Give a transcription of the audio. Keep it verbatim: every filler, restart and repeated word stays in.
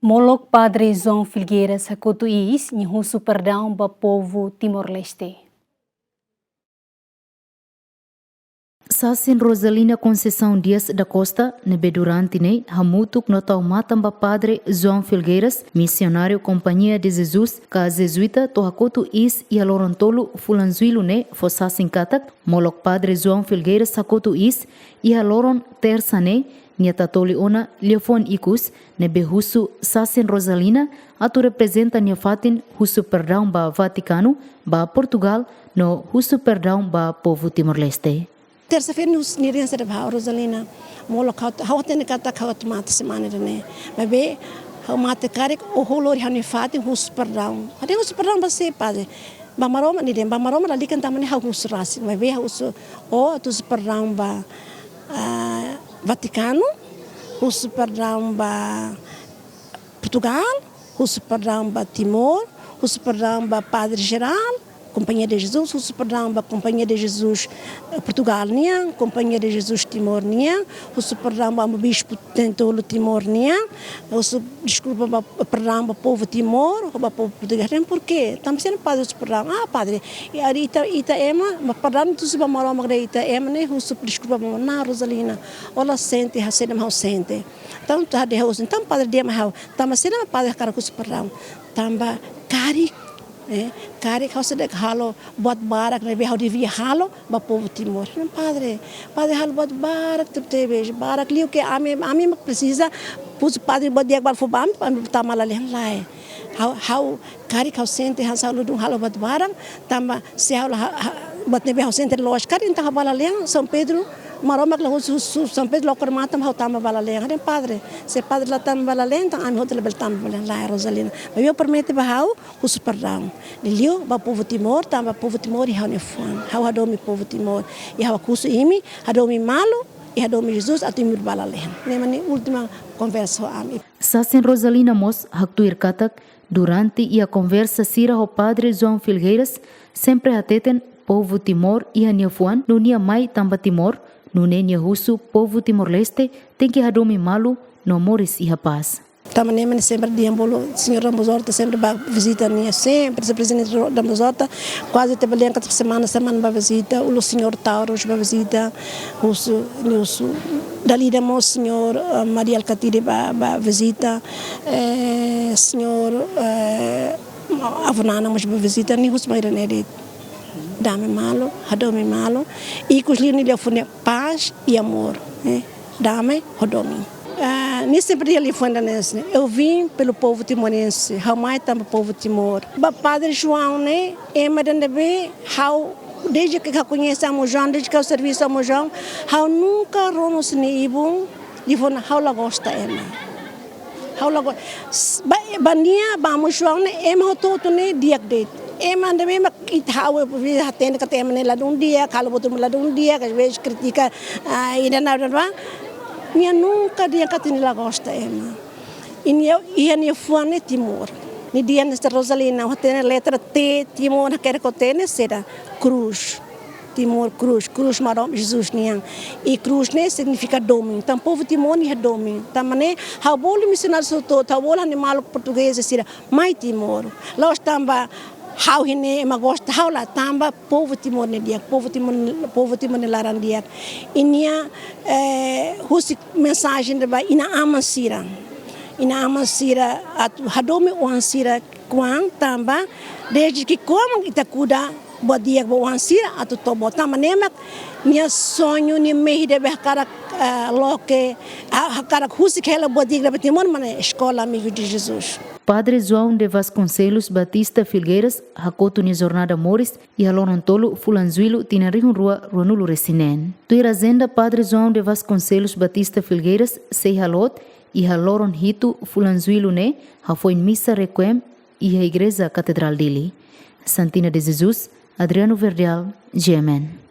Molok Padre João Filgueiras hakotu iis, nia husu perdaun ba povu Timor-Leste. Sasin Rosalina Conceição Dias da Costa, ne'ebé durante ne'e hamutuk no tau matan ba Padre João Filgueiras, misionáriu Companhia de Jesus, ka Jezuita, to'o hakotu iis iha loron tolu fulan Jullu ne'e, fó sasin katak, molok Padre João Filgueiras hakotu iis iha loron Tersa ne'e, nia tatoli ona liafuan ikus, ne'ebé husu Sasin Rosalina atu reprezenta nia fatin husu perdaun ba Vatikanu, ba Portugal, no husu perdaun ba povu Timor-Leste. Tersa-feira nia husu, nia dehan saida ba ha'u, Rosalina, molok ha'u, ha'u hatene katak ha'u atu mate semana ida-ne'e. Maibé ha'u mate karik, ó lori ha'u-nia fatin husu perdaun. Ha'u dehan husu perdaun ba sé, Padre? Ba Maromak, nia dehan ba Maromak lalika, tanba ne'e ha'u husu rasik. Maibé ha'u husu, ó atu husu perdaun ba, ah, Vatikanu, husu perdaun ba Portugal, husu perdaun ba Timor, husu perdaun ba Padre Jerál, Companhia de Jesus, husu perdaun ba Companhia de Jesus, eh, Portugal nian, Companhia de Jesus Timor nian, husu perdaun ba Bispu Tentolo Timor nian, husu deskulpa ba, perdaun ba povu Timor, ba povu Portugal. Dehan porquê? Tanba sá mak Padre husu perdaun? Ah, Padre, i ari ita, ita ema, ba perdaun ita husu ba Maromak, ita ema ne'e husu deskulpa ba Maromak. Não, Rosalina, ó la sente, ha'u sente, ha'u sente. Entaun, ha'u dehan husu, entaun Padre dehan mai ha'u, tanba sá mak Padre hakarak husu perdaun? Tanba karik, eh, karik ha'u seidauk halo buat barak ne'ebé ha'u devia halo ba povu Timor. Não, Padre, Padre halo buat barak tebetebes, barak liu ke ami, ami mak presiza, husu Padre buat di'ak balu fó ba ami, ami tama lalehan, lae. Ha'u, ha'u karik ha'u sente hanesan ha'u ladún halo buat barak, tanba se ha'u la ha-, ha-, buat ne'ebé ha'u sente loos karik, entaun ha'u bá lalehan, São Pedro, Maromak la husu, husu São Pedro lokor matan ha'u tama bá lalehan. Ha'u dehan Padre, se Padre la tama bá lalehan, entaun ami hotu labele tama bá lalehan, lae, Rosalina. Maibé ó promete ba ha'u husu perdaun. Liuliu ba povu Timor, tanba povu Timor iha ha'u-nia fuan. Ha'u hadomi povu Timor. I ha'u husu imi, hadomi malu, i hadomi Jesus, atu imi bá lalehan. Ne'e mak nia última konversa ho ami. Sasin Rosalina mós haktuir katak, durante iha konversa sira ho Padre João Filgueiras, sempre hateten povu Timor iha nia fuan, no nia mai tanba Timor, nune'e nia husu povu Timor-Leste tenke hadomi malu no moris iha pás. Tanba ne'e mak sempre dehan bolu, Señór Ramos Horta sempre bá vizita nia, sempre, se Prezidente Ro-, Ramos Horta, kuaze ita bele dehan katak semana, semana bá vizita, uluk Señór Tauros bá vizita, husu, nia husu, dala ida mós Señór, eh, Mari Alkatiri bá, bá vizita, eh, Señór, eh, Avó Nana mós bá vizita, nia husu maneira ne'e de'it. Dame malu, hadomi malu, ikus liu nia liafuan ne'e paz e amor, eh, dame, hadomi. Ah, nia sempre dehan liafuan ida-ne'e, eu vim pelo povo timorense, ha'u mai tanba povu Timor. Ba Padre João ne'e, ema ida ne'ebé, ha'u, desde que ha'u koñese Amu João, desde que ha'u servisu Amu João, ha'u nunka rona husi nia ibun, liafuan ha'u la gosta ema. Ha'u la go-, s-, ba, ba nia, ba Amu João ne'e, ema hotu-hotu ne'e di'ak de'it. Ema ida ne'ebé ita ha'u, eh, hatene katak ema ne'e ladún di'ak, halo buat ladún di'ak, às vezes kritika, ah, ida-ne'e, ida-ne'ebá. Nia nunka dehan katak nia la gosta ema. I nia, iha nia fuan ne'e Timor. Nia dehan hanesan Rosalina, ha'u hatene letra T, Timor, hakerek ha'u hatene saida, krús. Timor krús, krús Maromak Jesus nian. I krús ne'e signifika domin. Entaun povu Timor ne'e iha domin. Tanba ne'e, ha'u bolu misionáriu hotu-hotu, ha'u bolu ha'u-nia maluk portugés sira, mai Timor. La'ós tanba ha'u iha ne'e ema gosta ha'u, lae, tanba povu Timor ne'e di'ak, povu Timor, povu Timor ne'e laran di'ak. I nia, eh, husik mensajen ida ba inan-aman sira. Inan-aman sira atu hadomi oan sira kuan tanba, desde ki'ikoan ita kuda buat di'ak ba oan sira atu to'o boot. Tanba ne'e mak nia soñu, nia mehi ida be hakarak, eh, loke, ha-, hakarak husik hela buat di'ak ida ba Timor, mak ne'e Escola Amigos de Jesus. Padre João de Vasconcelos Batista Filgueiras hakotu nia jornada moris iha loron tolu fulan Jullu tinan rihun rua ruanulu-resin-neen. Tuir ajenda Padre João de Vasconcelos Batista Filgueiras sei halot iha loron hitu fulan Jullu ne'e, hafoin misa requiem iha Igreja Katedrál Dili. Santina de Jesus, Adriano Verdial, G M N.